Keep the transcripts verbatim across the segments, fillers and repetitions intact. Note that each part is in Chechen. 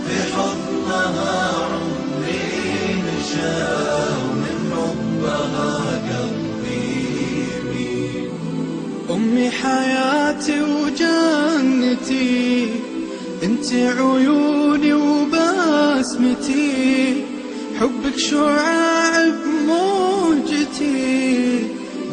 في حضنها عمري نشا، ومن حبها قلبي يميل. أمي حياتي وجنتي، انت عيوني وبسمتي، حبك شعاع بموجتي،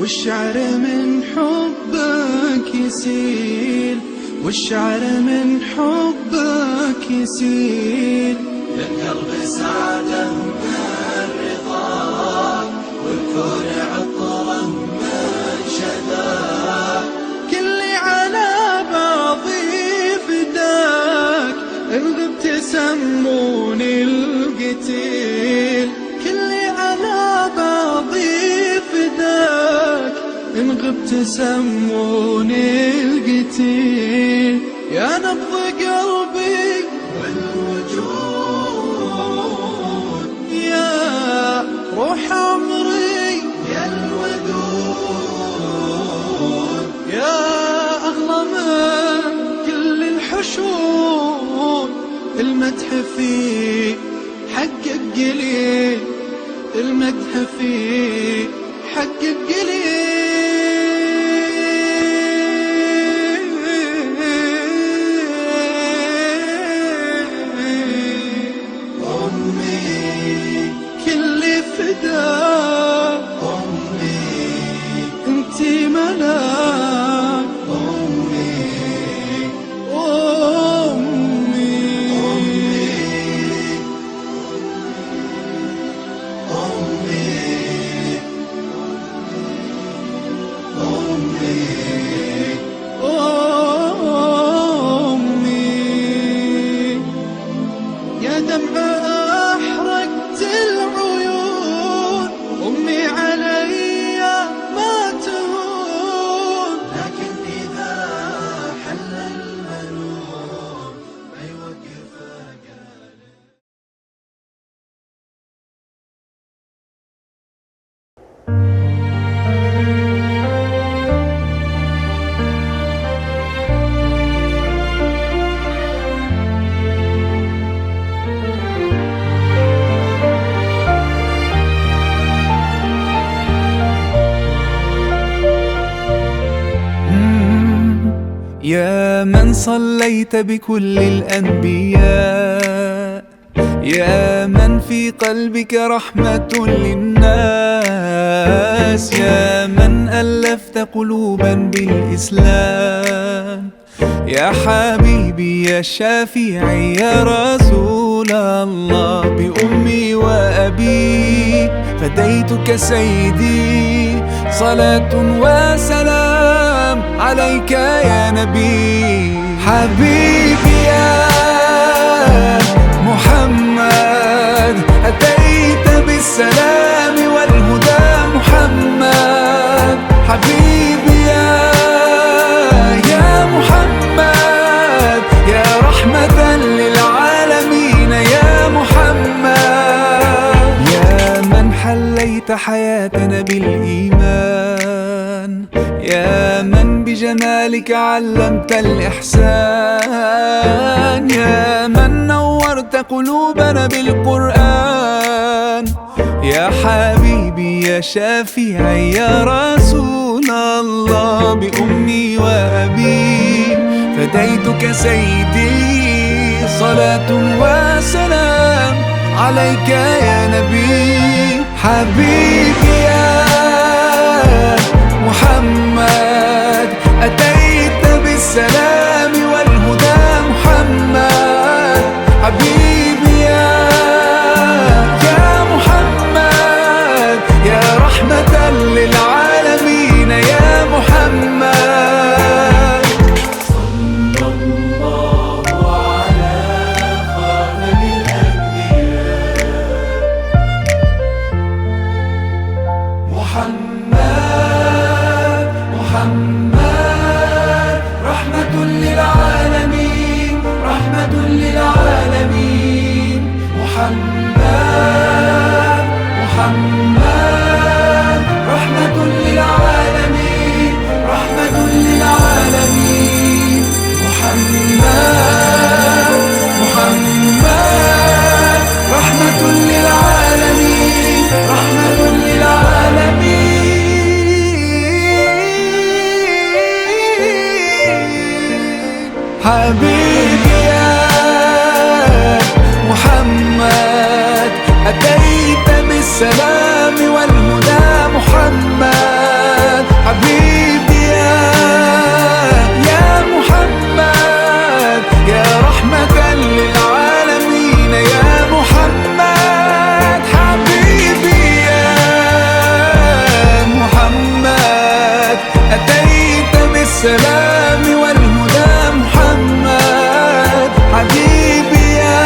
والشعر من حبك يسيل، والشعر من حبك يسيل. للقلب سعادة من رضاك، والكون عطرا من شذاك. كلي على بعضي فداك، إن غبت سموني القتيل. كلي على بعضي فداك، إن غبت سموني القتيل. يا نبض قلبي والوجود، يا روح عمري، يا الودود، يا أغلى من كل الحشود. المدح فيك حقك قليل، المدح فيك حقك قليل. أمي، كل فدا. أمي، أنت ملاك. أمي، أمي، أمي، أمي، أمي، يا دمع أحرقت العيون، أمي علي ما تهون، لكن إذا حل المنون ما يوقف قلبي. يا من صليت بكل الأنبياء، يا من في قلبك رحمة للناس، يا من ألفت قلوبا بالإسلام، يا حبيبي يا شافعي يا رسول الله، بأمي وأبي فديتك سيدي، صلاة وسلام عليك يا نبي. حبيبي يا محمد، أتيت بالسلام والهدى محمد. حبيبي يا، يا محمد، يا رحمة للعالمين يا محمد، يا من حليت حياتنا بالإيمان، يا من بجمالك علمت الإحسان، يا من نورت قلوبنا بالقرآن، يا حبيبي يا شافعي يا رسول الله، بأمي وأبي فديتك سيدي، صلاة وسلام عليك يا نبي. حبيبي يا محمد، أتيت بالسلام والهدى محمد. حبيبي يا، يا محمد، يا رحمة للعالمين يا محمد. صلى الله على خاتم الأنبياء محمد، محمد، رحمة للعالمين، رحمة للعالمين. محمد، محمد، رحمة للعالمين، رحمة للعالمين. محمد، حبيبي يا محمد، أتيت بالسلام والهدى محمد. حبيبي يا، يا محمد، يا رحمة للعالمين يا محمد. حبيبي يا محمد، أتيت بالسلام والهدى محمد. حبيبي يا،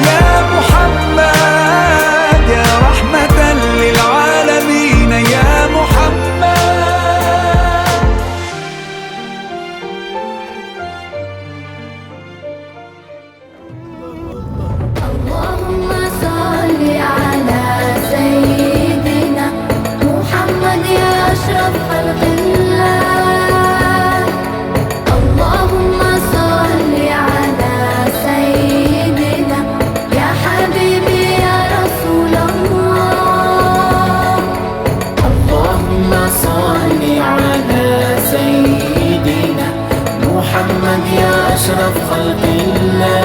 يا محمد، يا رحمة للعالمين يا محمد. اللهم صل على سيدنا محمد يا أشرف خلق الله. اللهم صل على سيدنا يا حبيبي يا رسول الله. اللهم صل على سيدنا محمد يا أشرف خلق الله.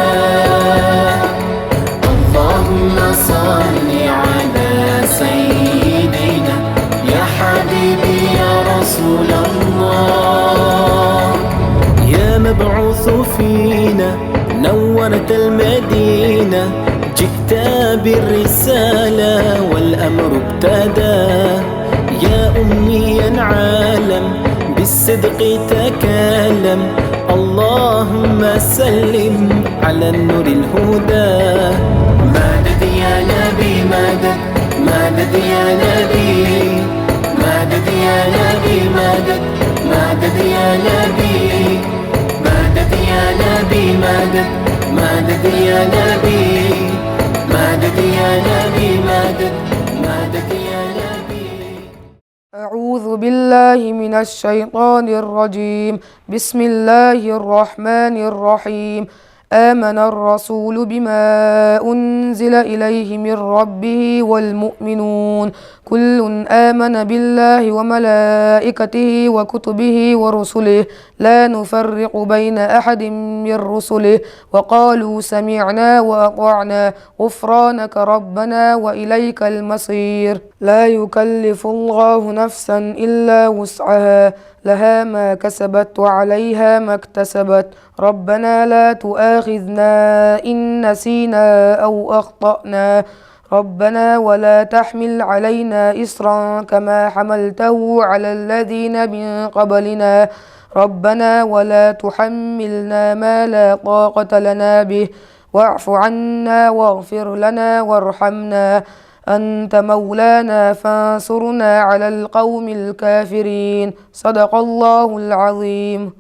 اللهم صل على سيدنا يا حبيبي يا رسول الله. يا مبعوث فينا نورت المدينة، جئت بالرسالة والأمر ابتدى. يا أميا عالم بالصدق تكلم، اللهم سلم على النور الهدى. مدد يا نبي مدد، مدد يا نبي، مدد يا نبي مدد، مدد يا نبي، مدد يا نبي مدد، مدد يا نبي، مدد يا نبي مدد، مدد يا نبي. أعوذ بالله من الشيطان الرجيم. بسم الله الرحمن الرحيم. آمن الرسول بما أنزل إليه من ربه والمؤمنون، كل آمن بالله وملائكته وكتبه ورسله، لا نفرق بين أحد من رسله، وقالوا سمعنا وأطعنا، غفرانك ربنا وإليك المصير. لا يكلف الله نفسا إلا وسعها، لها ما كسبت وعليها ما اكتسبت. ربنا لا تؤاخذنا إن نسينا أو أخطأنا. ربنا ولا تحمل علينا إصرا كما حملته على الذين من قبلنا. ربنا ولا تحملنا ما لا طاقة لنا به، واعف عنا واغفر لنا وارحمنا، أنت مولانا فانصرنا على القوم الكافرين. صدق الله العظيم.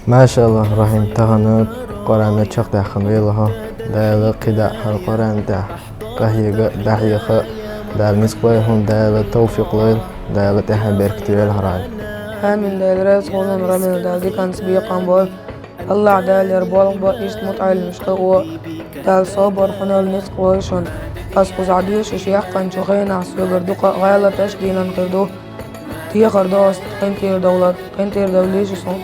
Машалла, Рахим, тахана Къуръана чакхдаьхна велахьа. Дала кхидӀа хьал Къуръан тӀа къахьега, дӀахьеха Дала ницкъ лой хьона, Дала тавфикъ лойла, Дала тӀехьа беркате йойла хьаран. Амин. Дала раьза хилва, Рамил, Дала диканца бекхам бойла. Аллахь Дала ер болх бан иштта мутаӀаллимаш хилар, Дала собар, хьунал ницкъ лой шун. Аз кхузахь доьшуш яьккхинчу хенахь соьгара дукха гӀалаташ а динан хир ду. Дехар до ас къинтӀера довлар, къинтӀера довлийша суна.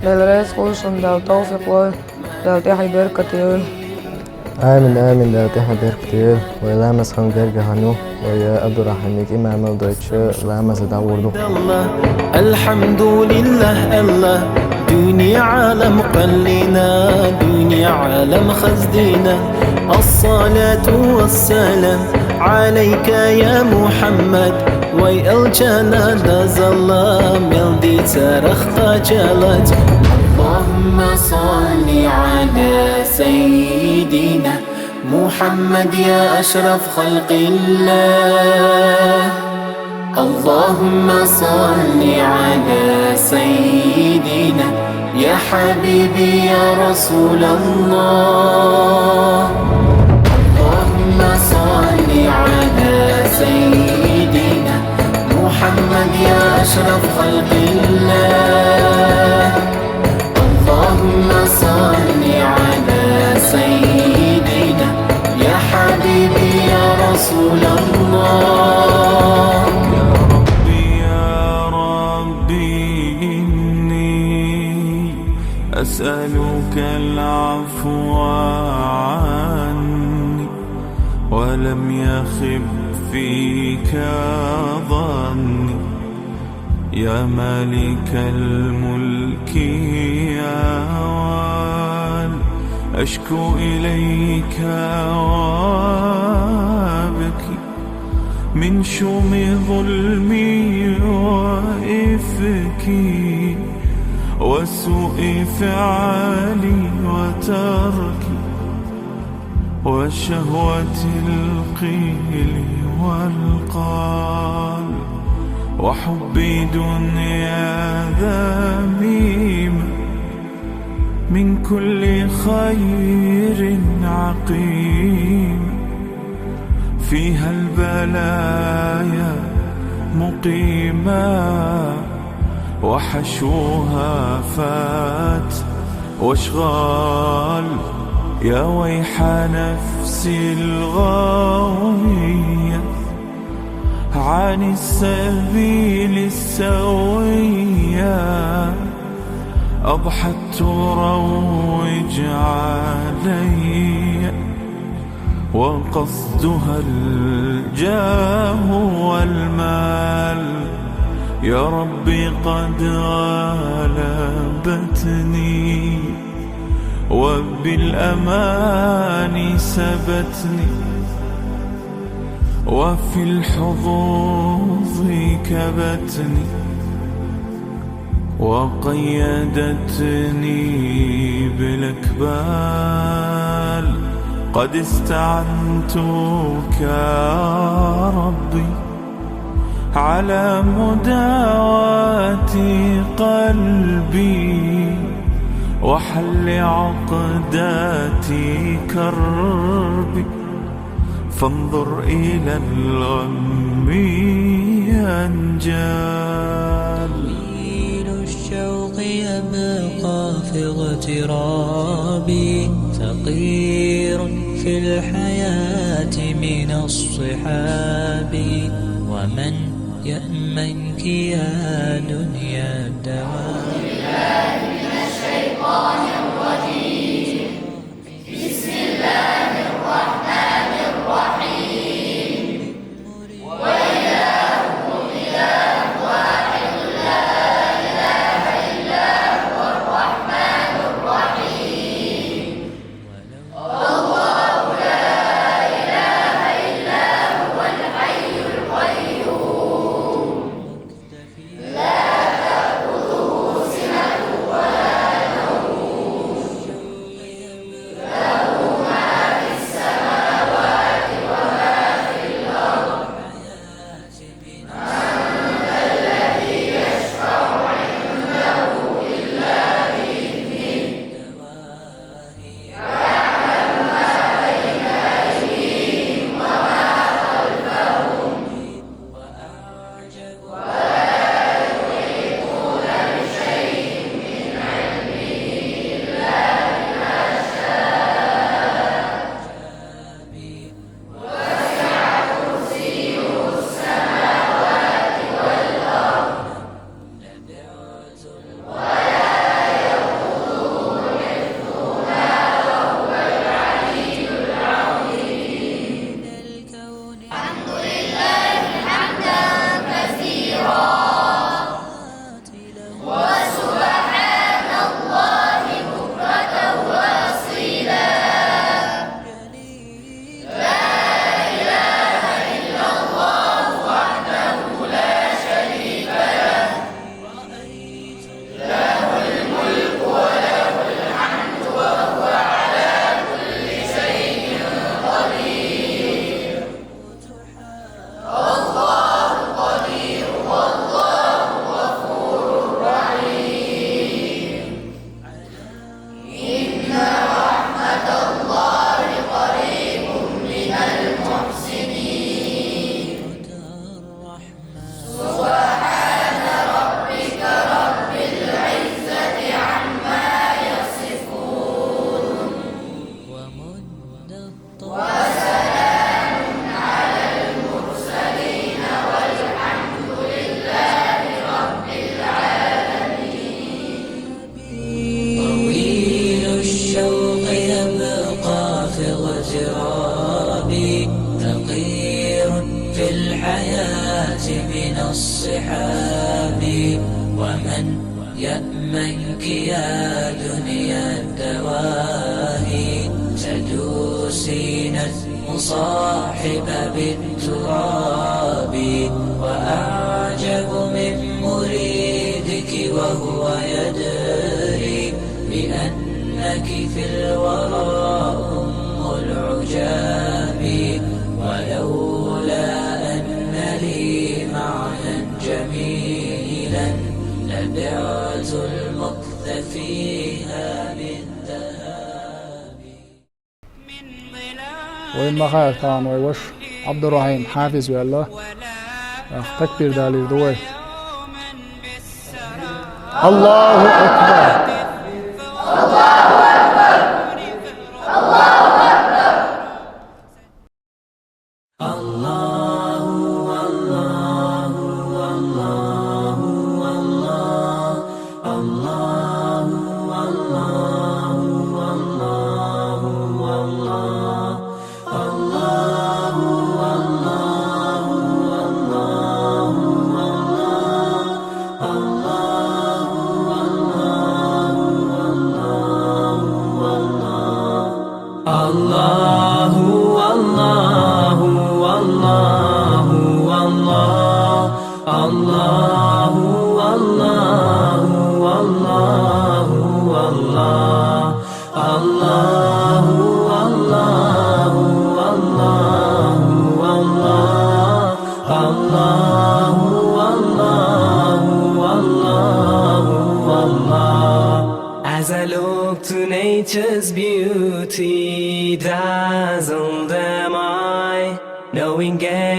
Дала раьза хилва шун, Дала тавфикъ лойла, Дала тӀехьа беркате йойла. Амин, амин, Дала тӀехьа беркате йойла. Вай ламаз хан гергахьа ю, вай Абдурахьимага имамал дойтуш ламаза дӀагӀур ду. الحمد لله الله، дуьне Ӏалам кхоьллина, дуьне Ӏалам хаздина. الصلاة والسلام عليك يا محمد، вай элчанна дозалла, мел дийцарах кхачалац. اللهم صل على سيدنا محمد يا أشرف خلق الله. اللهم صل على سيدنا يا حبيبي يا رسول الله. اللهم صل على سيدنا محمد يا أشرف خلق الله. اللهم صل على سيدنا يا حبيبي يا رسول الله. يا ربي يا ربي إني لم يخب فيك ظني، يا مالك الملك يا والي. أشكو إليك وأبكي من شوم ظلمي وإفكي وسوء فعلي وتركي وشهوة القيل والقال وحب دنيا ذميمة، من كل خير عقيم، فيها البلايا مقيما، وحشوها فات واشغال. يا ويح نفسي الغاوية عن السبيل السوية، أضحت تروج علي، وقصدها الجاه والمال. يا ربي قد غلبتني، وبالأمان سبتني، وفي الحظوظ كبتني، وقيدتني بالأكبال. قد استعنتك يا ربي على مداواة قلبي وحل عقدة كربي، فانظر إلى الغم ينجال. طويل الشوق يبقى في اغترابي، فقير في الحياة من الصحاب، ومن يأمنك يا دنيا الدوام. الحياة من الصحاب، ومن يأمنك يا دنيا الدواهي، تدوسين المصاحب بالتراب، وأعجب من مريدك وهو يدري بأنك في الورى أم العجاب، ولولا أن لي معنى جميلا لبعت المكث فيها بالذهب. Вай махар тахан вай ваша Абдурахим Хафиз ваьлла. Ах, такбир далийр ду вай. Аллаху акбар! الله، الله، الله، الله، الله، الله، الله، الله، الله. الله، الله، الله، الله، الله، الله، الله، الله، الله. As I look to nature's beauty, dazzled am I, knowing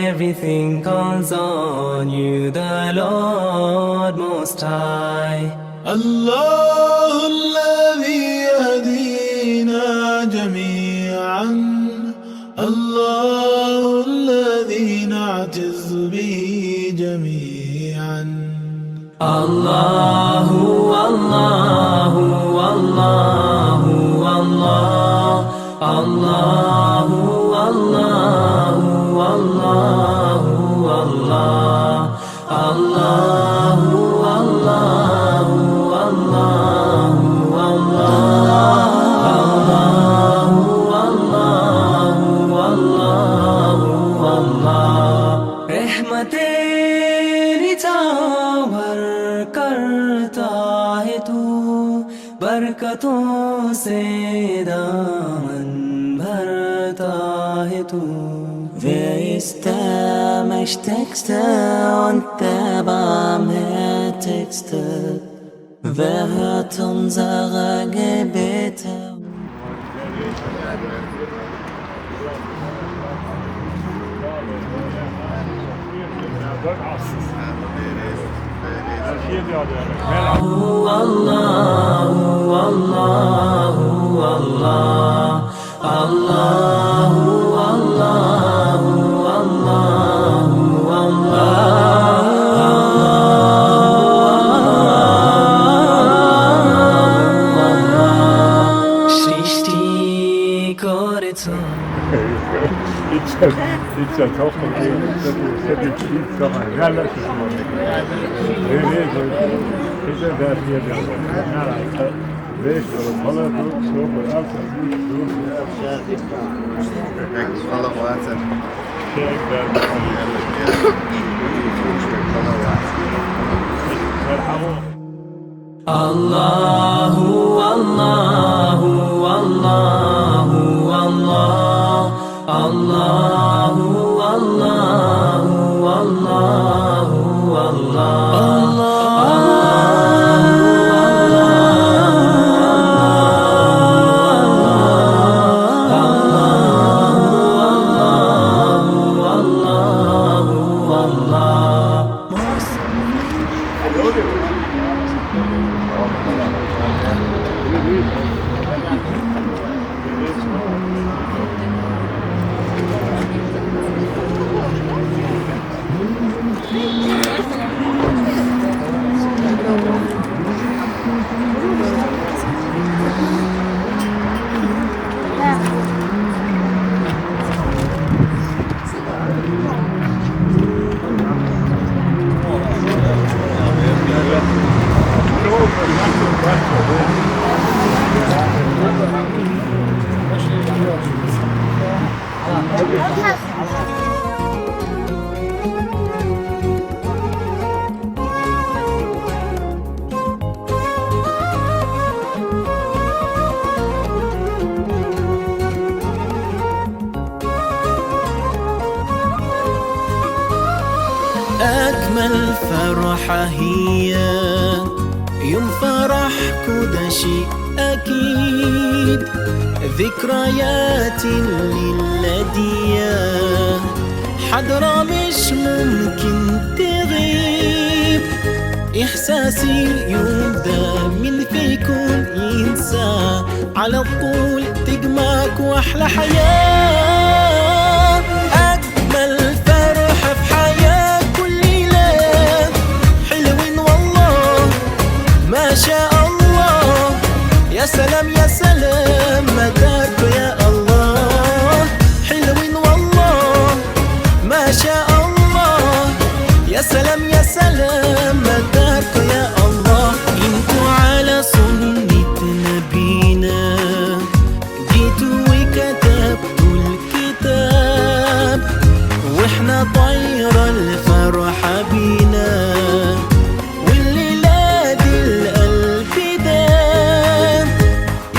everything calls on you, the Lord Most High. الله الذي يهدينا جميعا، الله الذي نعتز به جميعا. الله، الله، الله، الله، الله، الله، الله، الله. الله، الله، الله، الله، الله، الله، الله، الله. رحمتیں نچھاور کرتا ہے تو، برکتوں سے دامن بھرتا ہے تو۔ Wer ist der Mächtigste und der Barmherzigste? Wer hört unsere Gebete? الله، الله، الله، الله، الله، الله، الله، الله، الله. সৃষ্টি করেছ। ইচ্ছা, ইচ্ছা, তখন এই, সেটি, সেটি ঠিক সময়, বেলা কি সময়? এই, এই, এই, এটা দেখিয়ে দেবো। না, না, বেশ, ভালো, খুব, খুব, আচ্ছা, খুব, খুব। Peki, kolay gelsin. Şey, ben, Merhaba. الله، الله، الله، الله، الله، الله، الله، الله. أجمل فرحة هي يوم فرح، كل شيء أكيد. ذكريات الليلة دي حاضرة مش ممكن تغيب. إحساسي يوم ده مين فيكم ينسى؟ على طول تجمعك وأحلى حياة. أجمل فرحة في حياة كل ليلة. حلوين والله، ما شاء الله. يا سلام يا سلام، ما داركوا يا الله. حلوين والله، ما شاء الله. يا سلام يا سلام، ما داركوا يا الله. انتوا على سنة نبينا جيتوا وكتبتوا الكتاب، واحنا طايرة الفرحة بينا، والليلة دي القلب داب.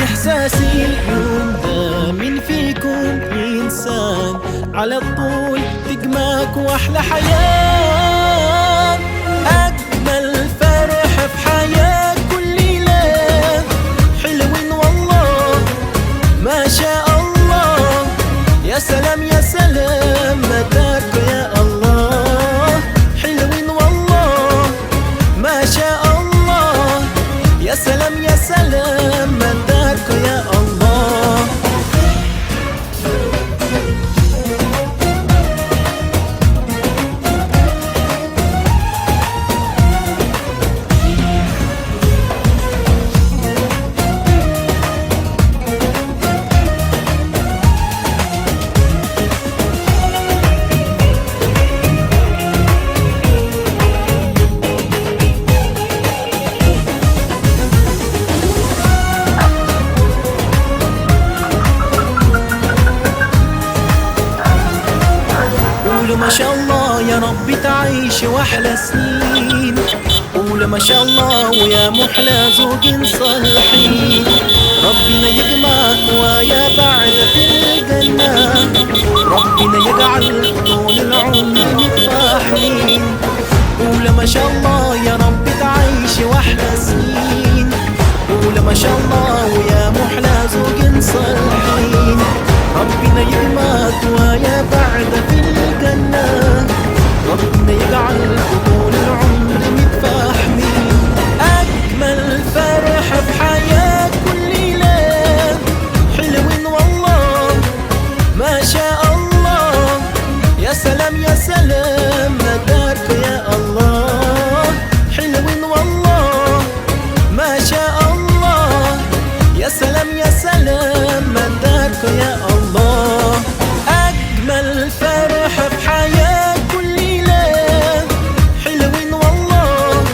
إحساسي اليوم ده مين فيكم ينسى؟ على طول تجمعك وأحلى حياة. أجمل فرحة في حياة كل ليلة. حلوين والله، ما شاء الله. يا سلام يا سلام، ما داركوا يا الله. حلوين والله، ما شاء الله. يا سلام يا سلام، ما داركوا يا الله. قولوا ما شاء الله، يا رب تعيش واحلى سنين. قولوا ما شاء الله، ويا محلى زوج صالحين. ربنا يجمعك ويا بعد في الجنة. ربنا يجعل طول العمر متفاهمين. قولوا ما شاء الله، يا رب تعيش واحلى سنين. قولوا ما شاء الله، ويا محلى زوج صالحين. ربنا يجمعك ويا بعد في الجنة. ربنا يجعل طول العمر متفاهمين. أجمل فرحة في حياة كل ليلة. حلوين والله، ما شاء الله. يا سلام يا سلام، ما داركوا يا الله. حلوين والله، ما شاء الله. يا سلام يا سلام، ما داركوا يا الله. أجمل فرحة في حياة كل ليلة. حلوين والله،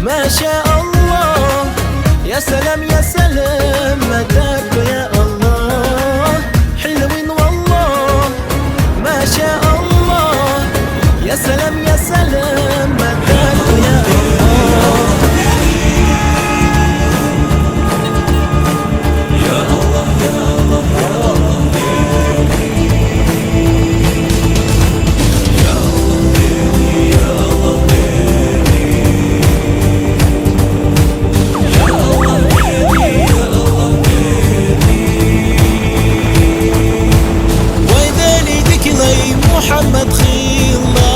ما شاء الله. يا سلام يا سلام، ما داركوا يا الله. حلوين والله، ما شاء الله. يا سلام يا سلام، ما داركوا يا الله. ويدالي ديك لي محمد خيلا،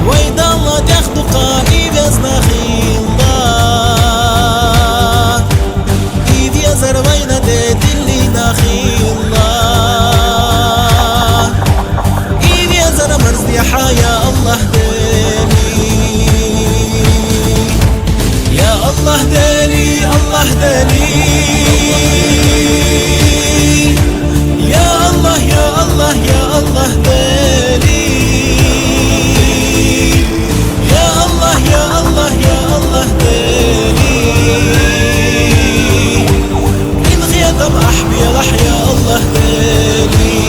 ويدالا تاخدو قائد يزنا خيلا. إيدي يزر وينا ديلي نخيلا. إيدي يزر مرزي حيا الله ديلي. يا الله دالي، الله دالي. يا الله، يا الله، يا الله دالي. يا الله، يا الله، يا الله دالي. إن غيظ أحبي راح يا الله دالي.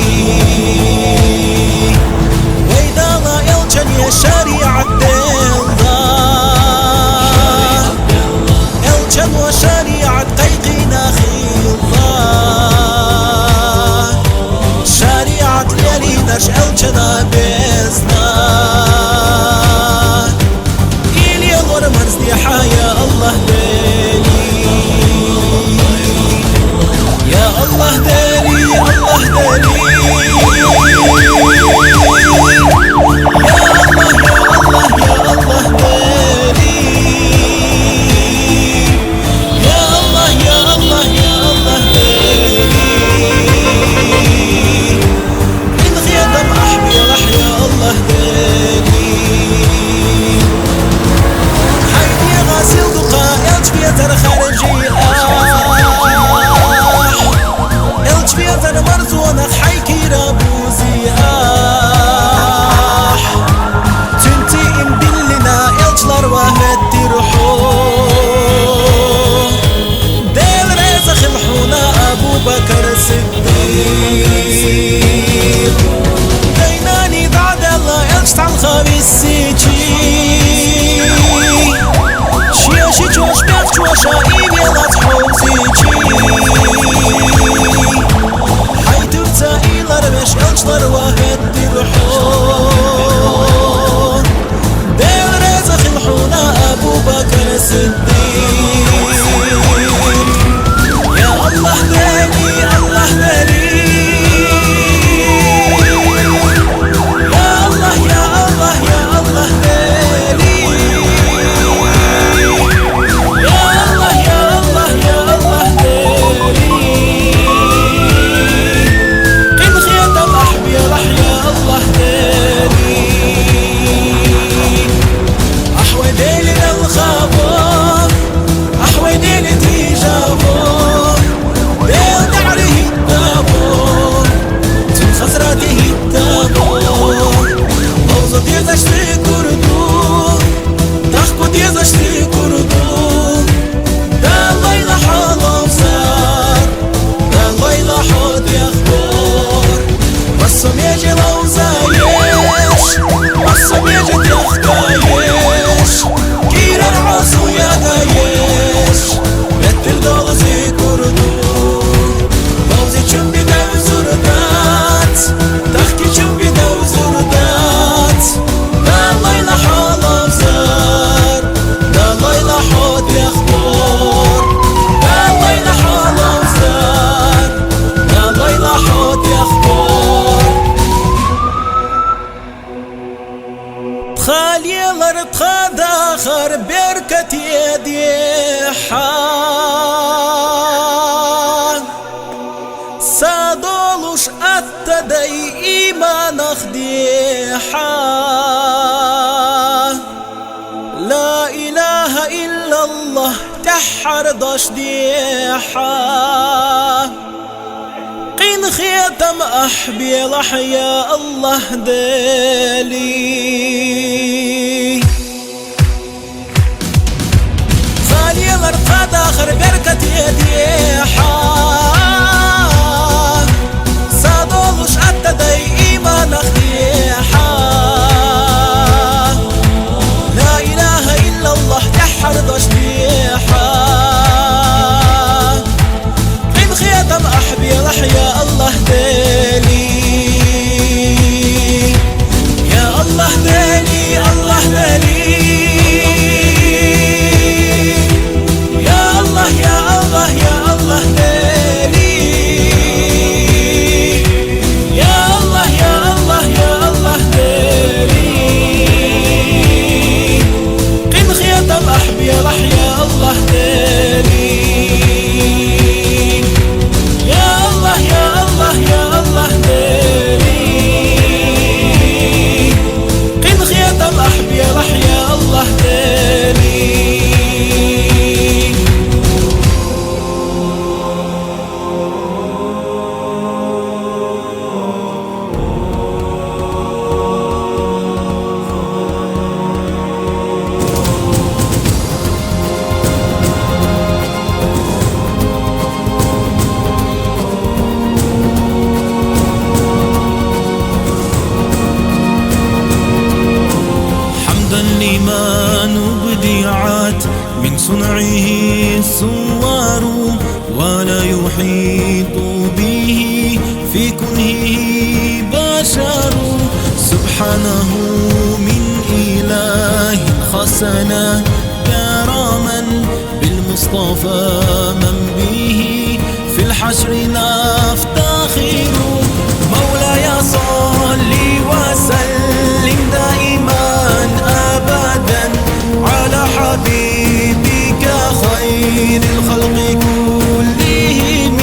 ويدالا إلجن يا شريعة ديلدا. إلجن وشريعة قيقينا خيلدا. شريعة ليالي نش إلجن بيلدا. Или лор марздихьа, я Аллах Дели. Я Аллах Дели, Аллах Дели. Я Аллах, я Аллах, я Аллах Дели. Я Аллах, я Аллах, я Аллах Дели. Къин хетам ахь белахь, я Аллах Дели. Хьай дегӀа сел дукха, элча везар харжи ахь. Элча везар марзонах хьай кира бузи ахь. Цуьнца им диллина, элча ларван хӀоттийра хьо. Дела реза хила хьуна, Абу Бакр Сиддикъ. Дай-наний дӀадаьлла, элча цхьалха виссичи. Шен ши чош бехчоша и велац хьовзичи. Хьай туьрца и ларвеш, элча ларван хӀоттийра хьо. Дела реза хила хьуна, Абу Бакр Сиддикъ. Я Аллах Дели, Аллах Дели. Я Аллах, я Аллах, я Аллах Дели. Я Аллах, я Аллах, я Аллах Дели. Къин хетам ахь белахь, я Аллах Дели. Ахь вай Дели велхаво, ахь вай Дели тийжаво, Дела тӀаьхьара хӀиттаво, цуьнан хазрате хӀиттаво. Ловза дезаш сий кур ду, тахка дезаш сий кур ду. Далайла хьо ловзар, далайла хьо дехкор. Массо меже ловзаеш, массо меже дехкаеш, кирара Ӏосал ягаеш, меттел долу сий кур ду. Ловзичун бен девзур дац, тахкичун бен девзур дац. Далайла хьо ловзар, далайла хьо дехкор. Далайла хьо ловзар, далайла хьо дехкор. Тха лелар, тха дахар беркате дехьа. Са долуш атта дай иманах дехьа. Ла илаха иллаллах тӀаьххьара дош дехьа. Къин хетам ахь белахь, я Аллах Дели. Тха лелар, тха дахар беркате дехьа. Са долуш атта дай иманах дехьа. Ла илаха иллаллах тӀаьххьара дош дехьа. Къин хетам ахь белахь, я Аллах Дели. Я Аллах Дели, Аллах Дели. Я Аллах, я Аллах, я Аллах Дели. Я Аллах, я Аллах, я Аллах Дели. Къин хетам ахь белахь, я Аллах Дели. Я Аллах, я Аллах, я Аллах Дели. Къин хетам ахь белахь, я Аллах Дели. حمدا لمن أبدعت من صنعه الصور، ولا يحيط به في كنهه بشر. سبحانه سنة كرما بالمصطفى من به في الحشر نفتخر. مولاي صل وسلم دائما أبدا على حبيبك خير الخلق كلهم.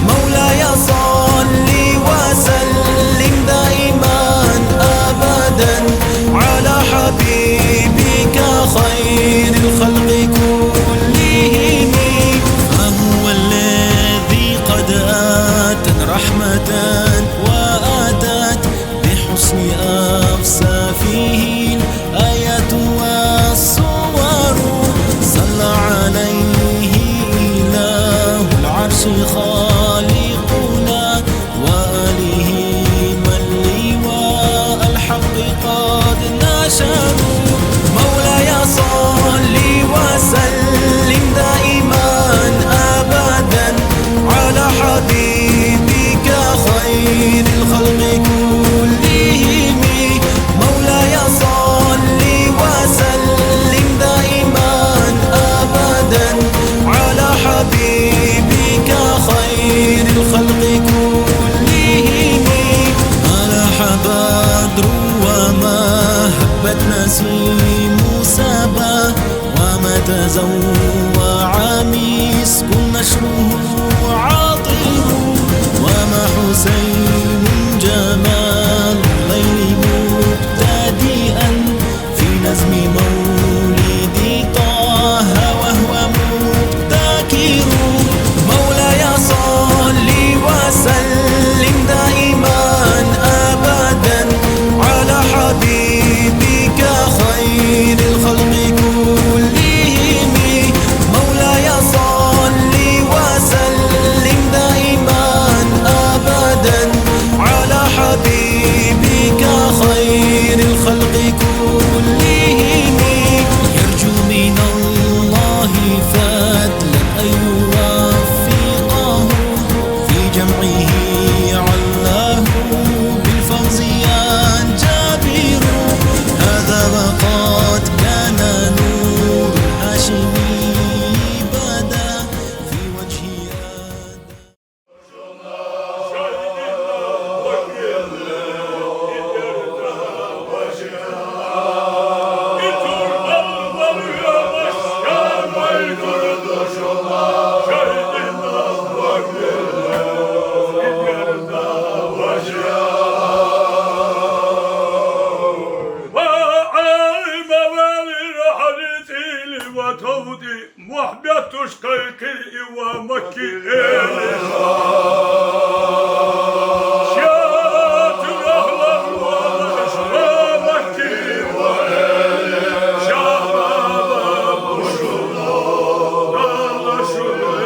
مولاي صل وسلم دائما أبدا على حبيبك خير الخلق كلهم. فهو الذي قد أتت رحمة وأتت بحسن أوصافه الآيات والصور. صلى عليه إله العرش خالقنا وآله من لواء الحق قد نشروا. مولاي صل وسلم دائما أبدا على حبيبك خير الخلق كلهم. مولاي صل وسلم دائما أبدا على حبيبك خير الخلق كلهم. ما لاح بدر وما هبت نسيم سبا، وما تزوع مسك نشره عطر، وما حسين جمال الليل مبتدئا في نظم مولد طه وهو مبتكر. مولاي صل وسلم دائما أبدا على حبيبك خير الخلق كلهم. مولاي صل وسلم دائما أبدا على حبيبك خير الخلق كلهم. يرجو من الله فضلا أن يوفقه في جمعه علاه بالفوز ينجبر. هذا وقد كان نور الهاشمي بدا في وجهه. Muhabbet tuşkayki iwa makki eli. Şiatı rahman ve makki ve eli. Şahbaba buşulu. Dalla şulu.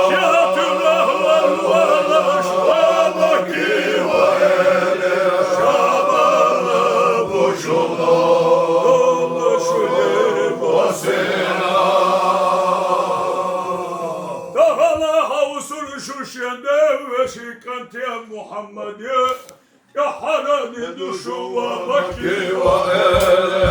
Şiatı rahman ve makki ve eli. Şahbaba buşulu. Dalla şulu. Dahala havsun şuşende ve şikantiye Muhammediye. Ya harani duşu ve baki ve ele.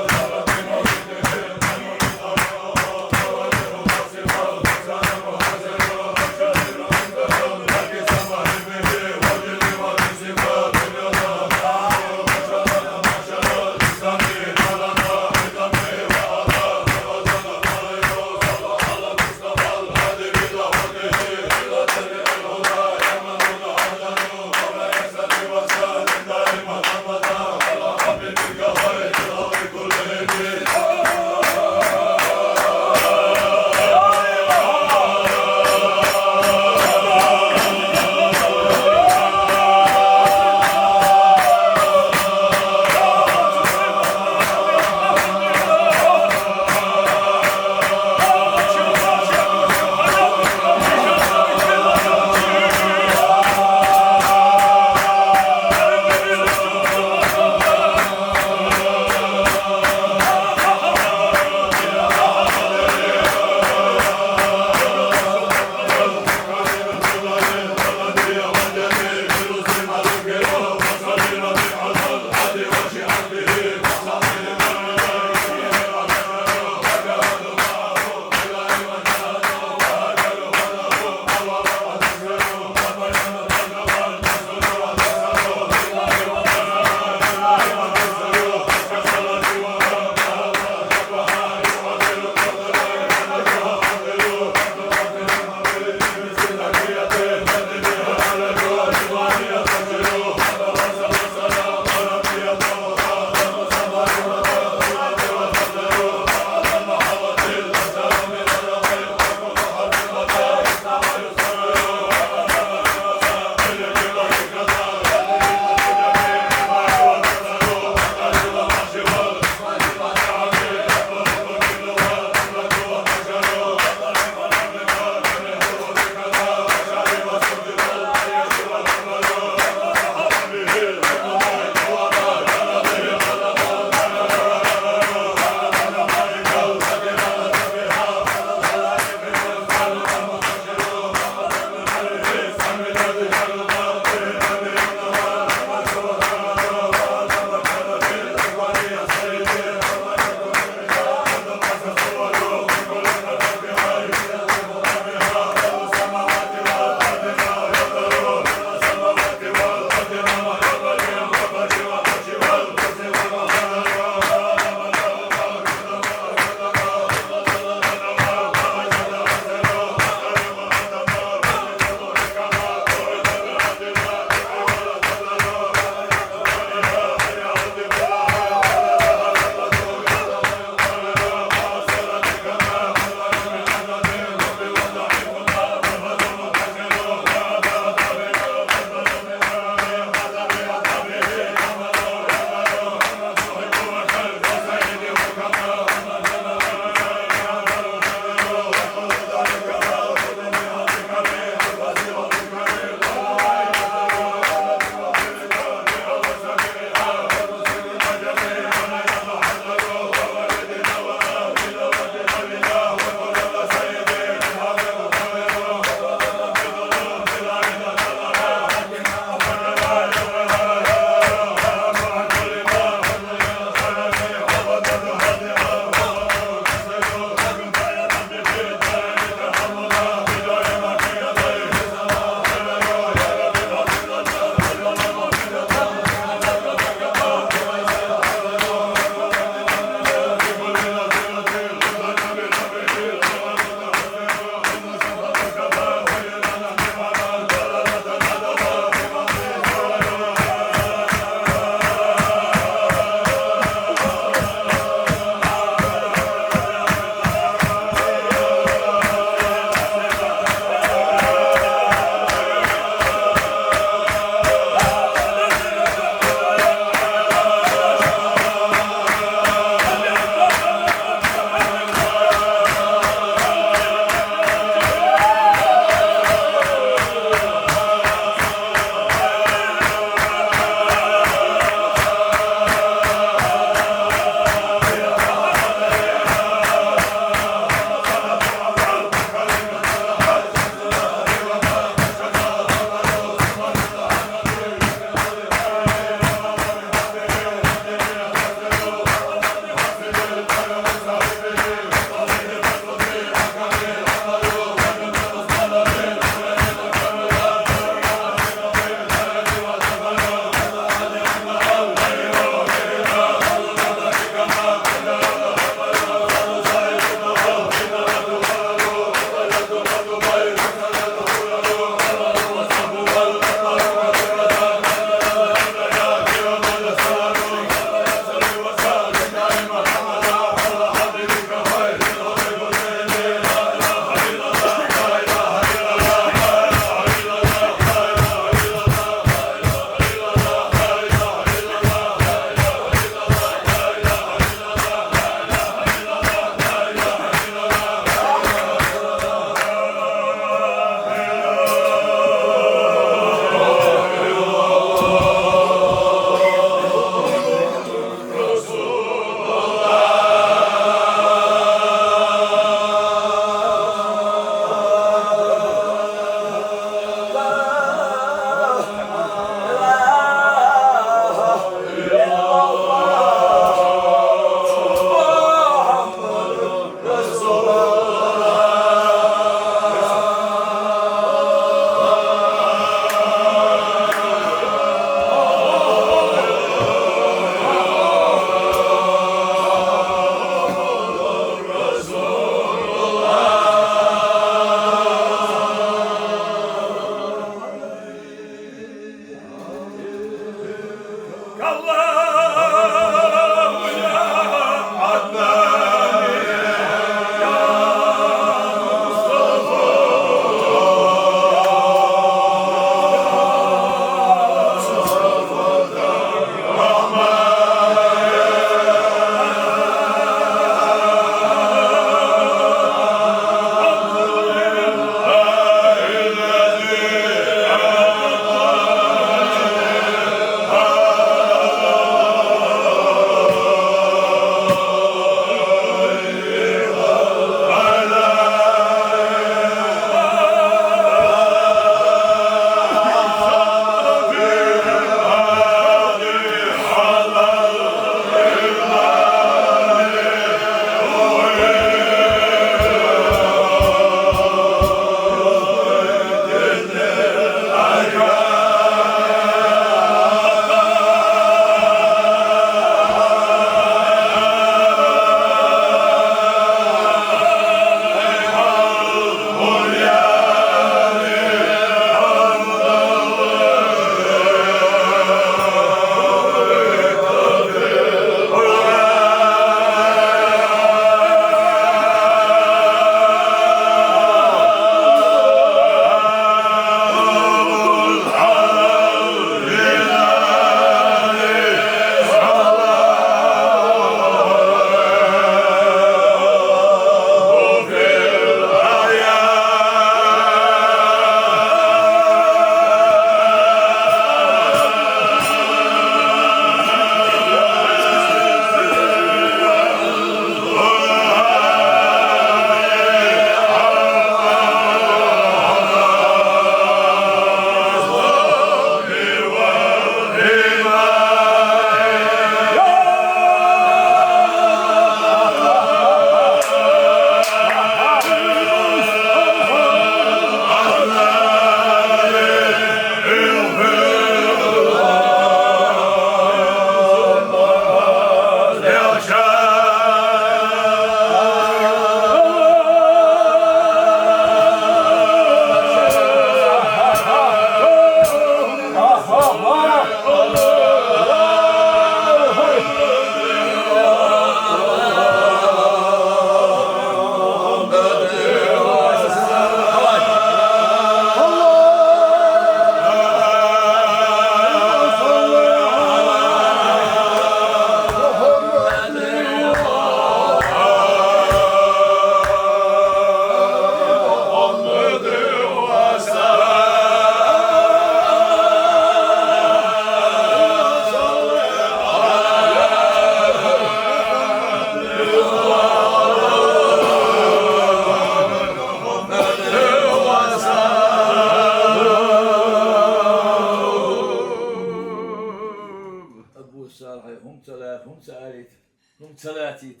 Салатит.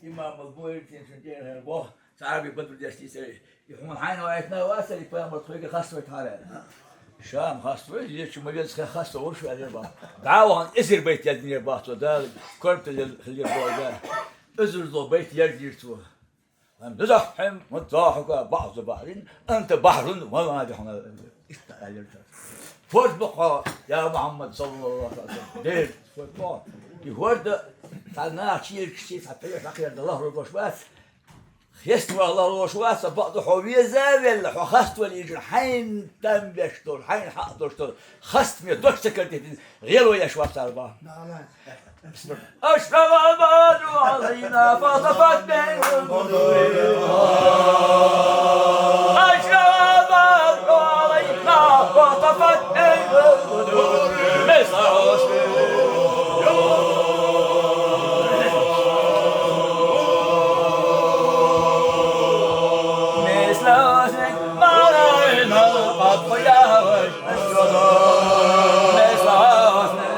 Имам албойртин шун дерхер бо. Саби бадру дясти сари. И хун хайна вайтна васари, пайгамбар тхойга хасвайт хара. Шам хасвай, е чу мавец ха хасва орш валер ба. Даван эзир байт яднер ба то да. Корпта хлеб бо да. Эзир зо байт яднер то. نزحهم وضاحك بعض بحر، أنت بحر وما دحنا. Форд бо, я Мухаммад саллаллаху алейхи ва саллям. Дер, форд бо. И форд, та нах чир кши, та пеле факир да Аллах рогош вац. Хест ва Аллах рогош вац, ба да хо веза вел, хо хаст вел ижир, хайн там беш дор, хайн хак дор, хаст ме дочь сократить. Гело я шварцарба. أشرق البدر علينا فطفت به البدور. أشرق البدر علينا فطفت به البدور. مثل حسنه مثل حسنك ما رأينا قط يا وجه السلام. مثل حسنك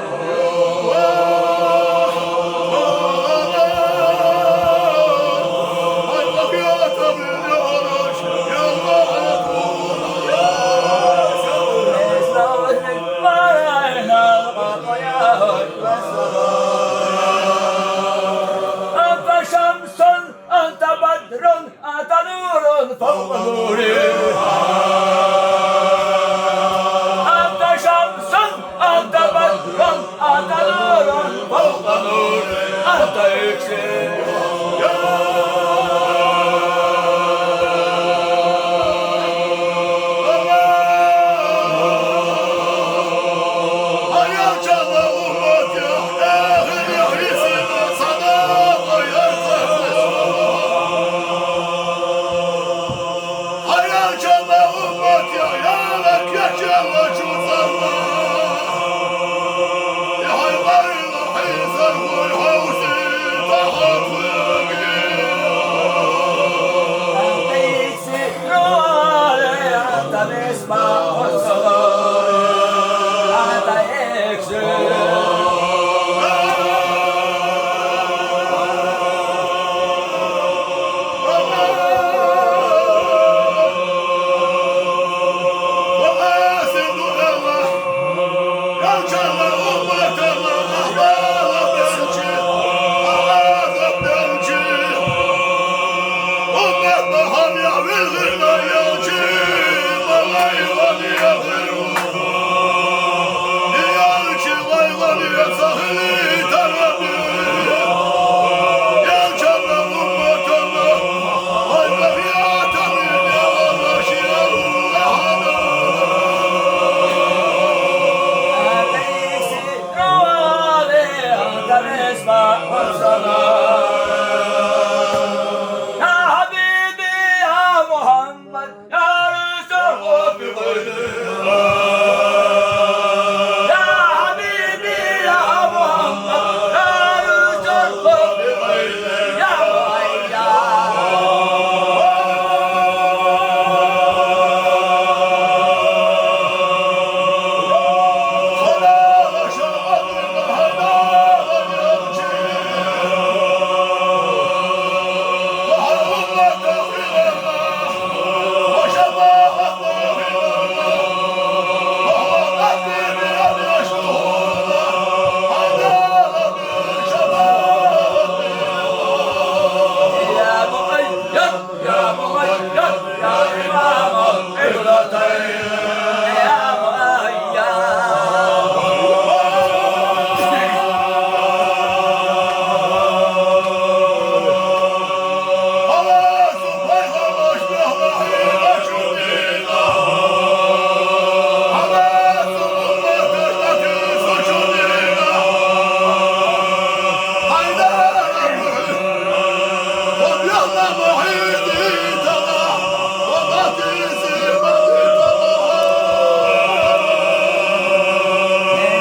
مثل حسنك ما رأينا قط يا وجه السلام. أنت شمس، أنت بدر، أنت نور فوق نوري. أنت شمس، أنت بدر، أنت نور فوق نوري. أنت إكسير. يا حبيبي يا محمد، يا رسول ربي، يا حبيبي يا محمد، يا رسول ربي، يا محمد. يا مؤيد، يا مؤيد، يا إمام القبلتين، يا مؤيد.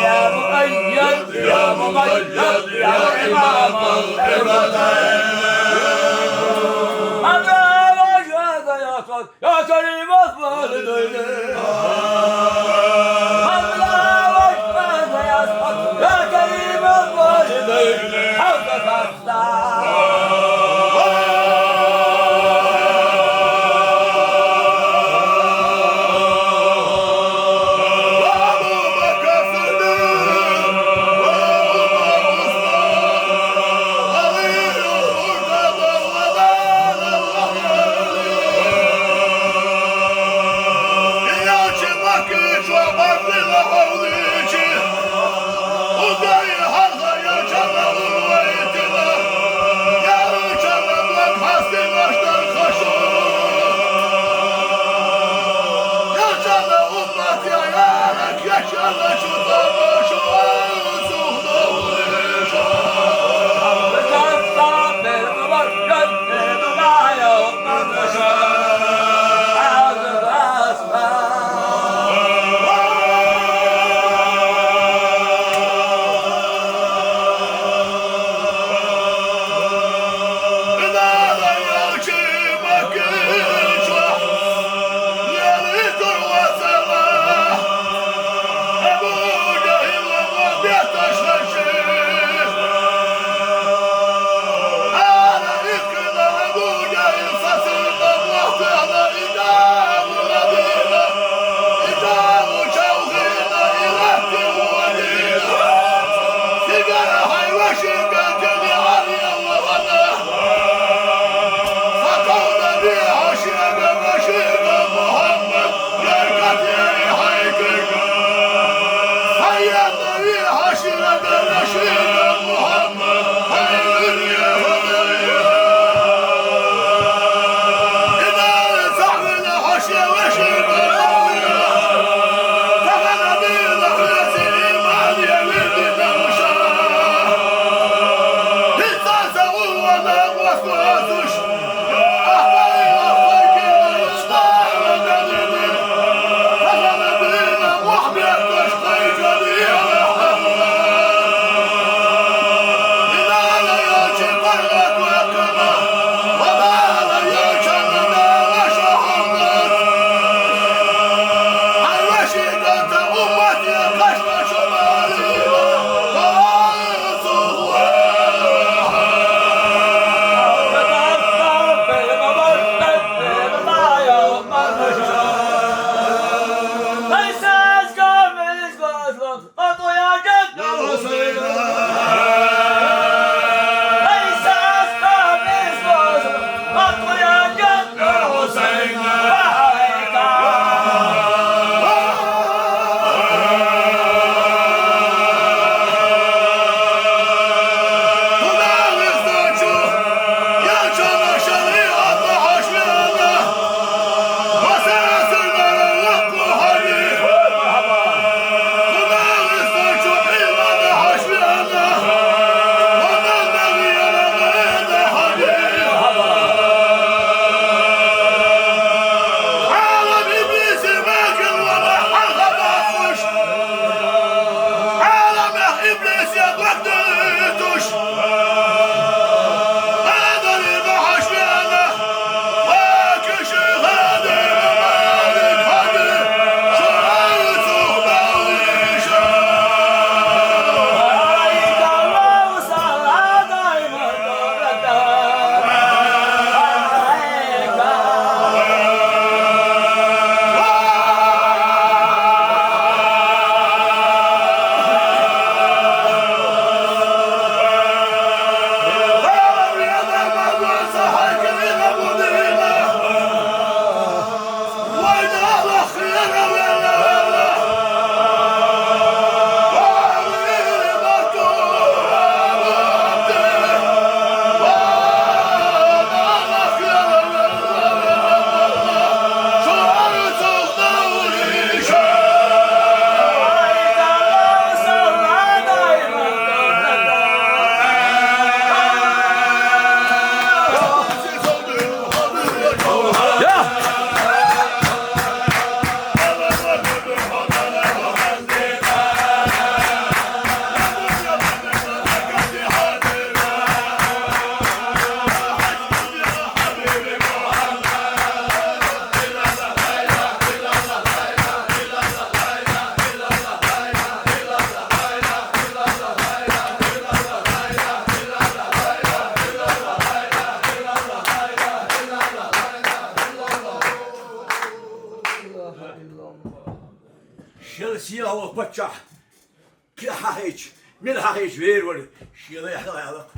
يا مؤيد، يا مميز، يا إمام القبلتين. أنت وجهك يا صوت يا كريم الوالدين. أنت وجهك يا صوت يا كريم الوالدين. حول Шел сила паччахь. Кхин хьахийча, мила хьахийча вер вара, шен лай хьалаялакх.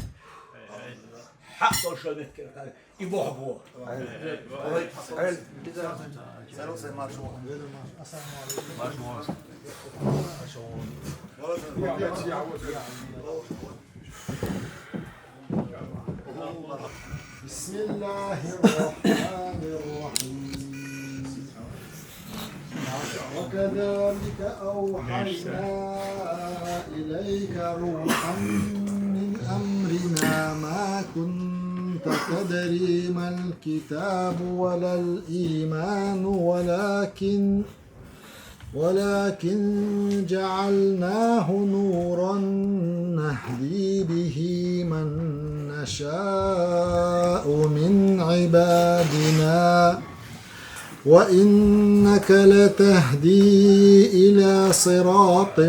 Хьакъ долу шо меттиг и боху боху. بسم الله الرحمن الرحيم. وكذلك أوحينا إليك روحا من أمرنا ما كنت تدري ما الكتاب ولا الإيمان ولكن ولكن جعلناه نورا نهدي به من نشاء من عبادنا وإنك لتهدي إلى صراط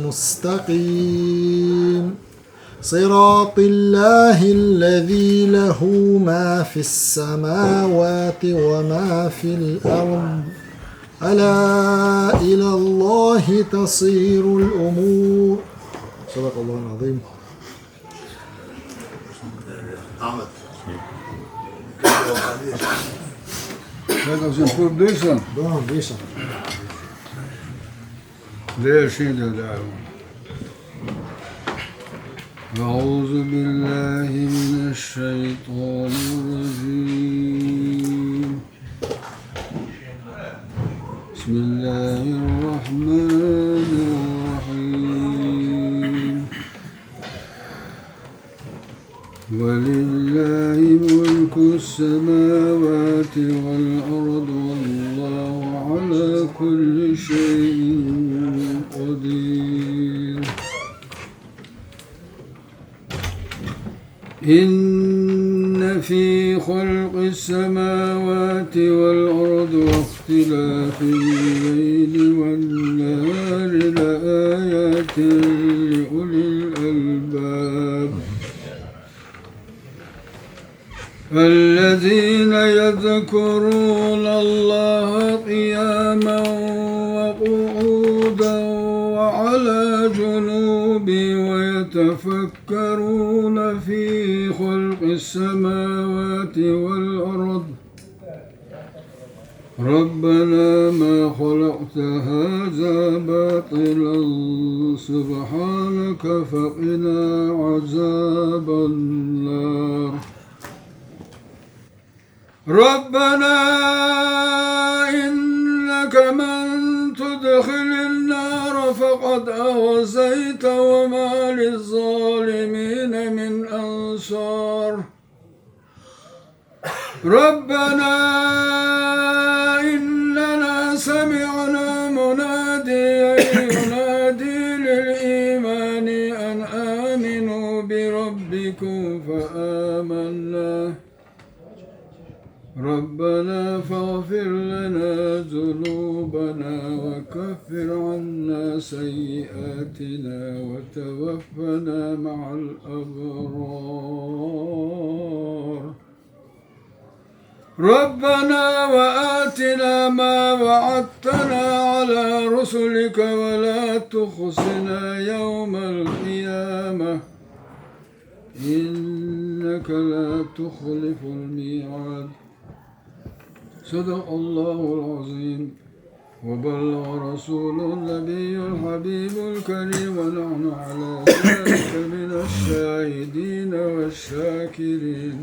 مستقيم. صراط الله الذي له ما في السماوات وما في الأرض. ألا إلى الله تصير الأمور. صدق الله العظيم. Ahmet. Sen de sen kurduysan. Doğru, değilsin. Değilsin de, değilim. أعوذ بالله من الشيطان الرجيم. بسم الله الرحمن الرحيم. ولله ملك السماوات والأرض والله على كل شيء قدير. إن في خلق السماوات والأرض واختلاف الليل والنهار لآيات لأولي الألباب. الذين يذكرون الله قياما وقعودا وعلى جنوبهم ويتفكرون في خلق السماوات والأرض ربنا ما خلقت هذا باطلا سبحانك فقنا عذاب النار. ربنا إنك من تدخل النار فقد أخزيته وما للظالمين من أنصار. ربنا إننا سمعنا مناديا ينادي للإيمان أن آمنوا بربكم فآمنا. ربنا فاغفر لنا ذنوبنا وكفر عنا سيئاتنا وتوفنا مع الأبرار. ربنا وآتنا ما وعدتنا على رسلك ولا تخزنا يوم القيامة إنك لا تخلف الميعاد. صدق الله العظيم. وبلغ رسول النبي الحبيب الكريم ونحن على ذلك من الشاهدين والشاكرين.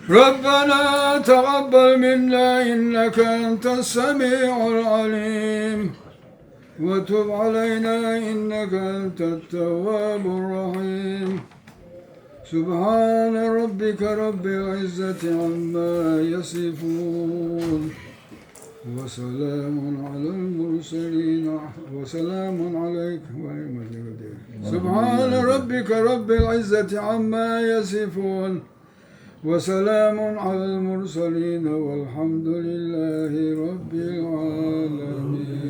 ربنا تقبل منا إنك أنت السميع العليم وتب علينا إنك أنت التواب الرحيم. سبحان ربك رب العزة عما يصفون وسلام على المرسلين وسلام عليكم. سبحان ربك رب العزة عما يصفون وسلام على المرسلين والحمد لله رب العالمين.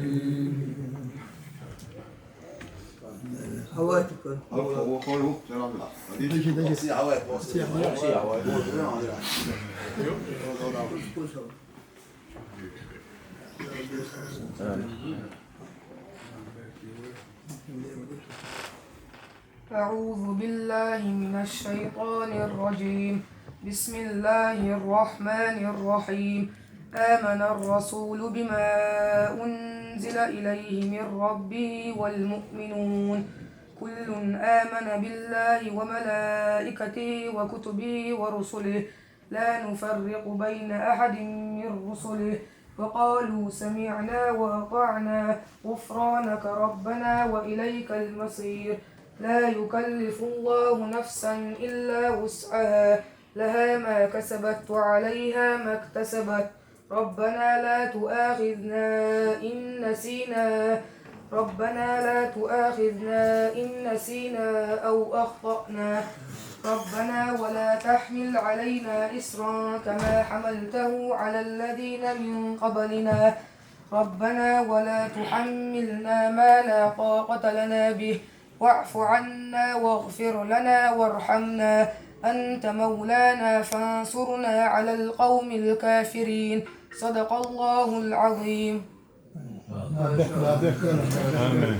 أعوذ بالله من الشيطان الرجيم. بسم الله الرحمن الرحيم. آمن الرسول بما أنزل إليه من ربه والمؤمنون. كل آمن بالله وملائكته وكتبه ورسله لا نفرق بين أحد من رسله وقالوا سمعنا وأطعنا غفرانك ربنا وإليك المصير. لا يكلف الله نفسا إلا وسعها لها ما كسبت وعليها ما اكتسبت. ربنا لا تؤاخذنا إن نسينا ربنا لا تؤاخذنا إن نسينا أو أخطأنا. ربنا ولا تحمل علينا إصرا كما حملته على الذين من قبلنا. ربنا ولا تحملنا ما لا طاقة لنا به واعف عنا واغفر لنا وارحمنا أنت مولانا فانصرنا على القوم الكافرين. صدق الله العظيم. آمين، آمين.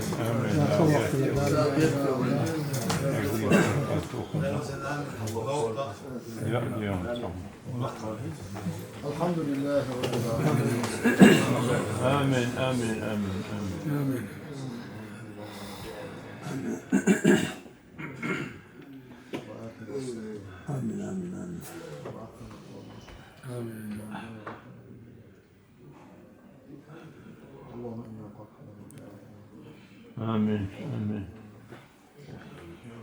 الحمد لله رب العالمين. آمين، آمين، آمين، آمين. آمين، آمين، آمين. آمين. آمين، آمين.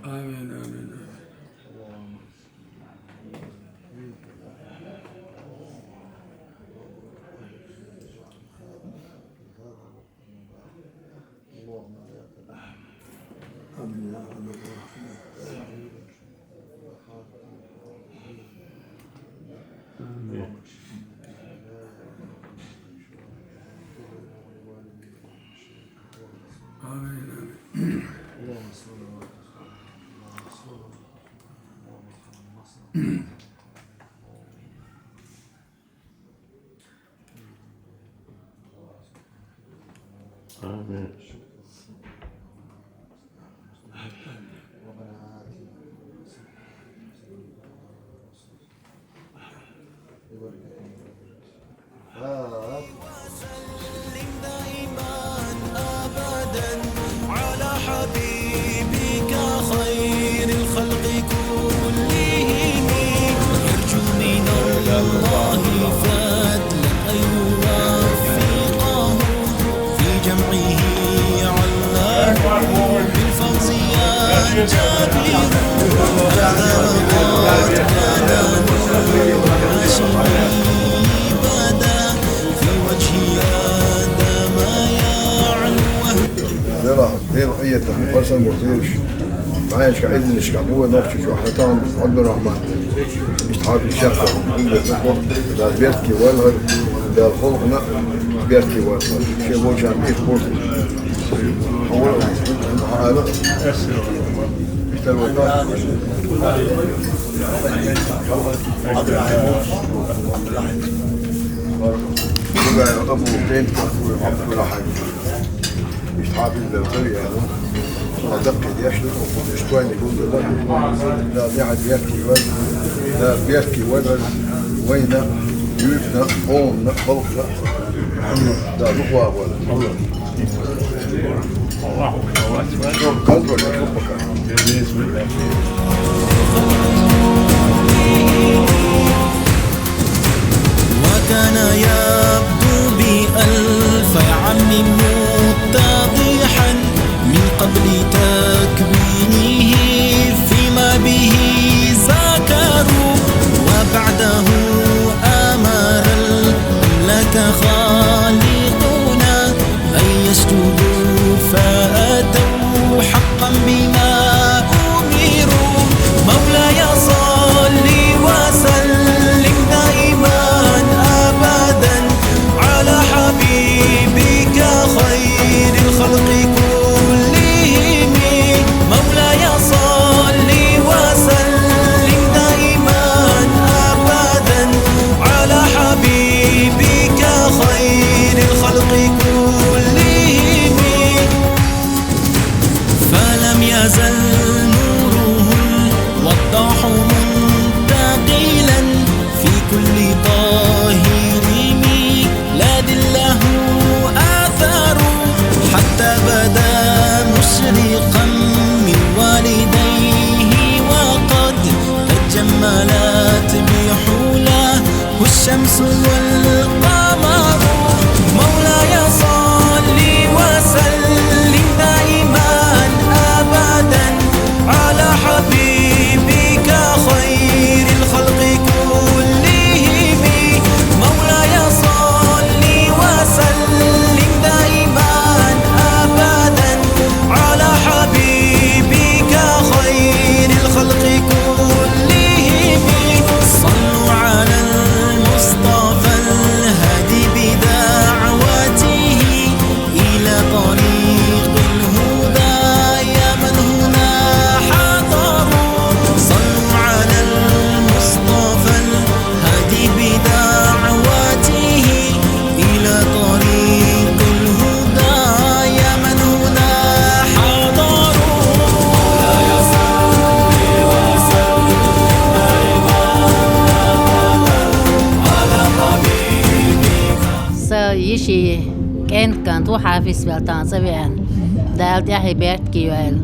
آمين، آمين، آمين. آمين، آمين. آمين. وسلم دائما أبدا على حبيبك خير الخلق كلهم. أرجو من الله فضلا أن يوفقه في جمعه علاه بالفوز ينجبر. هذا وقد كان نور هاشمي بدا في وجه آدم يعلو. Dela, dela, ija ta mi pasan mo tiriš. Maja ška idin ška buve nokči ču hatan Abdurrahman. Išthafi šehta, ila tako, da berki velher, da holkna berki velher. Še vođa mi kurt. Hava, hava. Ište vođa. Abdurrahman. Abdurrahman. Abdurrahman. Išthafi da tari, ja. Adakki yaşlı, ištwani gulda da. Da, da, berki vel. Da, berki vel. Vejna, yufna, omna, halkna. Da, lukwa vel. Çok kontrol, çok bakar. وكان يبدو بألف عم متضحا من قبل تكوينه فيما به ذكروا. وبعده أمر الأملاك خالقنا أن يسجدوا فأتوا حقا بما أمروا. مولاي صل وسلم دائما أبدا على حبيبك خير الخلق كلهم. مولاي صل وسلم دائما أبدا على حبيبك خير الخلق كلهم. فلم يزل نوره الوضاح منتقلا في كل طاهر ميلاد له أثر، حتى بدا مشرقا من والديه وقد تجملت بحلاه الشمس والقمر. مولاي صل وسلم دائما أبدا على حبيبك خير الخلق كلهم. مولاي صل وسلم دائما أبدا على حبيبك خير الخلق كلهم. صلوا على المصطفى الهادي بدعوته إلى طريق الهدى يا من هنا حضروا. صلوا على المصطفى الهادي بدعوته إلى طريق الهدى يا من هنا حضروا. Са йиший кӀентан тӀу хьафизваьлтан цӀа веана. Дала тӀехье беркате йойла.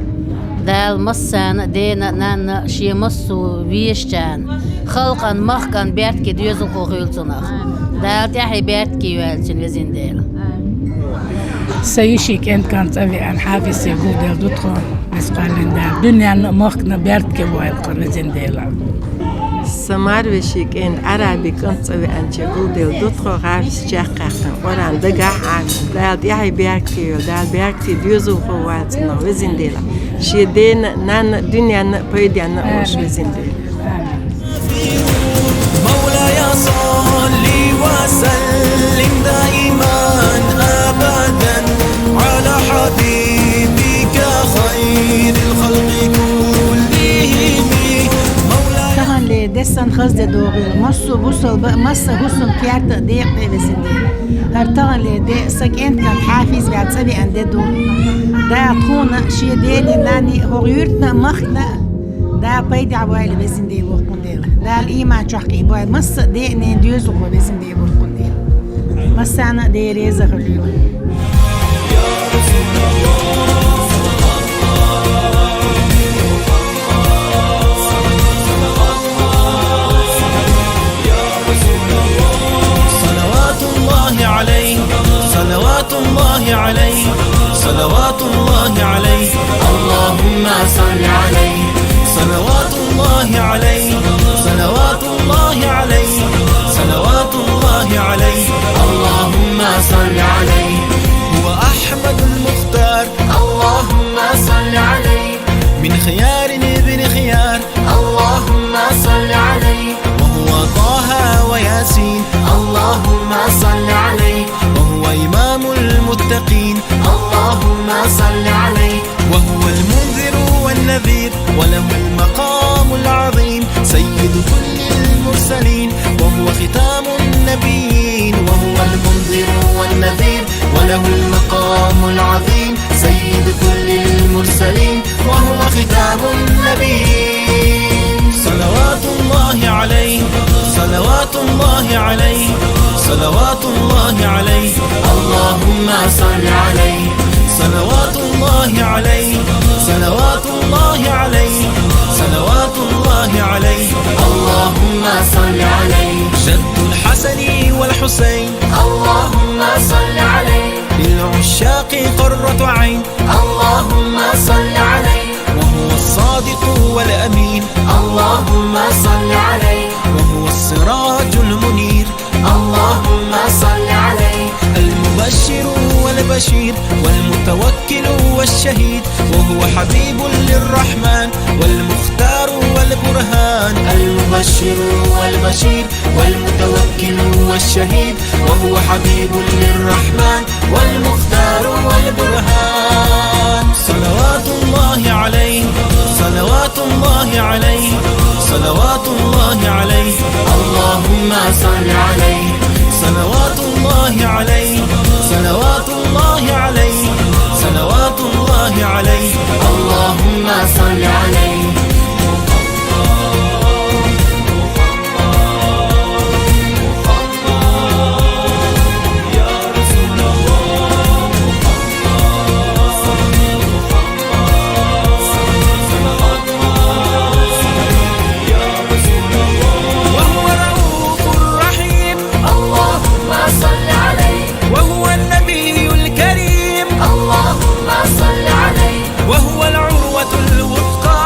Дала массарна а, дена а, нанна а шен массо вешачарна, халкъан, махкан беркате доьзалхо хуьлда цунах. Дала тӀехье беркате йойла цун, везан Дела. Са йишин кӀентан цӀа веана Хьафизе гулделла ду тхо, веза кхаллин Дала дуьненна а, махкана а беркате войла тхо, везан Дела. Са марвешин кӀентан Ӏарбин кӀантан цӀа веанча гулделла ду тхо, Хьафиз чакхъяьккхина Къуръан дагахь Ӏамийна. Дала тӀаьхье беркате йойла, Дала беркате доьзалхо войла цунах, везан Дела. Шен дена а, нанна а, дуьненна а пайденна а волуш, везан Дела. مولاي صل وسلم دائما أبدا على حبيبك خير الخلق كلهم. Таханлера де сан хаза де догӀийла, массо а бусалба а, массо а хӀусаман керта а декъа де, везан Дела. ХӀара таханлера де сан кӀентан Хьафизга цӀа веана де ду. Дала тхуна а, шен дена а, нанна а, хӀокху юьртана а, махкана а Дала пайдехь войла, везан Дела, воккхун Дела. Дала ийман чохь кхиабойла массо а ден а, ненан а доьзалхо, везан Дела, воккхун Дела. Массарна а Дела реза хуьлийла. صلوات الله عليه، صلوات الله عليه، صلوات الله عليه. اللهم صل عليه. صلوات الله عليه، صلوات الله عليه، صلوات الله عليه. اللهم صل عليه. هو أحمد المختار. اللهم صل عليه. من خيار ابن خيار. اللهم صل عليه. وهو طه وياسين. اللهم صل عليه. وهو إمام المتقين. اللهم صل عليه. وهو المنذر والنذير، وله المقام العظيم، سيد كل المرسلين، وهو ختام النبيين، وهو المنذر والنذير، وله المقام العظيم، سيد كل المرسلين، وهو ختام النبيين. صلوات الله عليه، صلوات الله عليه، صلوات الله عليه. اللهم صل عليه. صلوات الله عليه، صلوات الله عليه، صلوات الله عليه. اللهم صل عليه. جد الحسن والحسين. اللهم صل عليه. للعشاق قرة عين. اللهم صل عليه. وهو الصادق والأمين. اللهم صل عليه. وهو السراج المنير. اللهم صل عليه. المبشر والبشير والمتوكل والشهيد، وهو حبيب للرحمن والمختار والبرهان. المبشر والبشير والمتوكل والشهيد، وهو حبيب للرحمن والمختار والبرهان. صلوات الله عليه، صلوات الله عليه، صلوات الله عليه. اللهم صل عليه. صلوات الله عليه، صلوات الله عليه، صلوات الله عليه. اللهم صل عليه. وهو رؤوف رحيم. اللهم صل عليه. وهو النبي الكريم. اللهم صل عليه. وهو العروة الوثقى.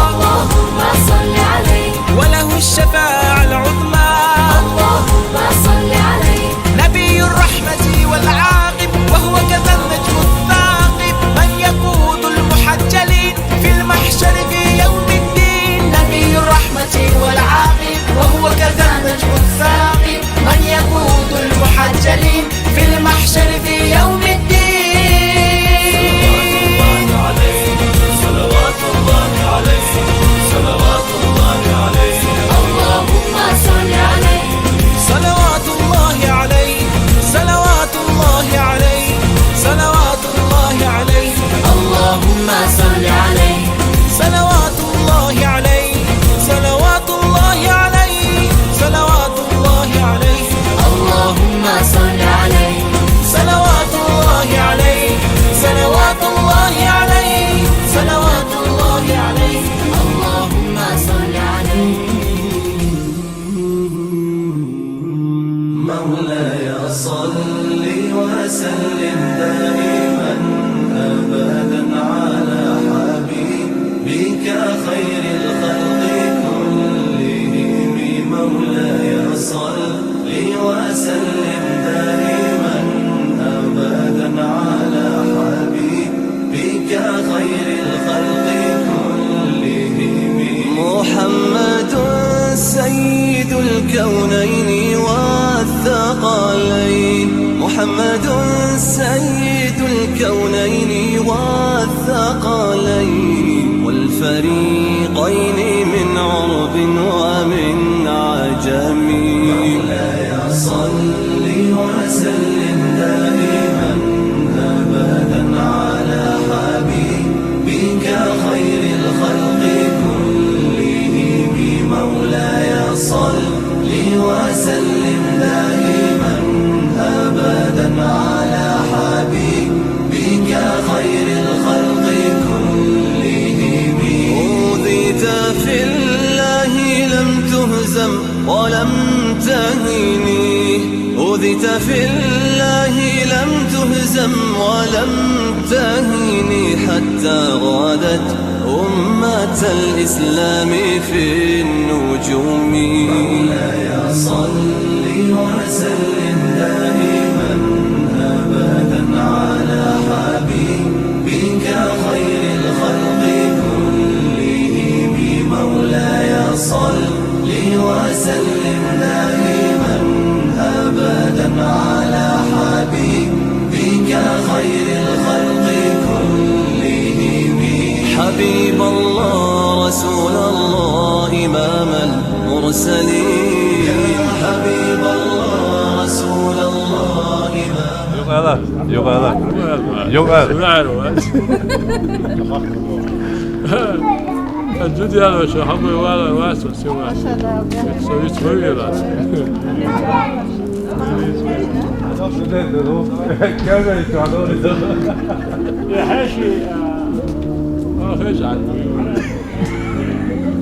اللهم صل عليه. وله الشفاعة العظمى. اللهم صل عليه. نبي الرحمة والعاقب، وهو كذا النجم الثاقب، من يقود المحجلين في المحشر في يوم الدين. نبي الرحمة والعاقب، وهو كذا النجم الثاقب، من يقود المحجلين في المحشر في يوم الدين. صلوات الله عليه، صلوات الله عليه. اللهم صل عليه. صلوات الله عليه، صلوات الله عليه، صلوات الله عليه. اللهم صل عليه. صلوات الله عليه، صلوات الله عليه، صلوات الله عليه. اللهم صل عليه. صلوات الله عليه، صلوات الله عليه، صلوات الله عليه. اللهم صل عليه. مولاي صل وسلم دائما أبدا على حبيبك خير الخلق كلهم. مولاي صل وسلم دائما أبدا على حبيبك خير الخلق كلهم. محمد سيد الكونين والثقلين، محمد سيد الكونين والثقلين، والفريقين من عرب ومن عجم. مولاي صل وسلم دائما أبدا على حبيبك خير الخلق كلهم. مولاي صل وسلم دائما أبدا على حبيبك خير الخلق كلهم. أوذيت في الله لم تهزم ولم تهن، أوذيت في الله لم تهزم ولم تهن، حتى غادت أمة الإسلام في النجوم. مولاي صل وسلم دائما أبدا على حبيبك خير الخلق كلهم. مولاي صل وسلم دائما أبدا على حبيبك خير الخلق كلهم. حبيب الله رسول الله إمام المرسلين. يا حبيب الله رسول الله إمام. Yok, hala. Yok, hala. Yok, hala. Şunu ayrı var. Dünya şu hamur var, var, var. Maşallah abi. Soyu soyuyorlar. Gelmeyin şu an, doğru. Ya her şey, ya. Ah, hiç anlamıyorum.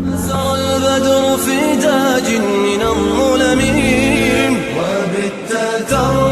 نزع البدر في تاج من الظلم، وبت ترى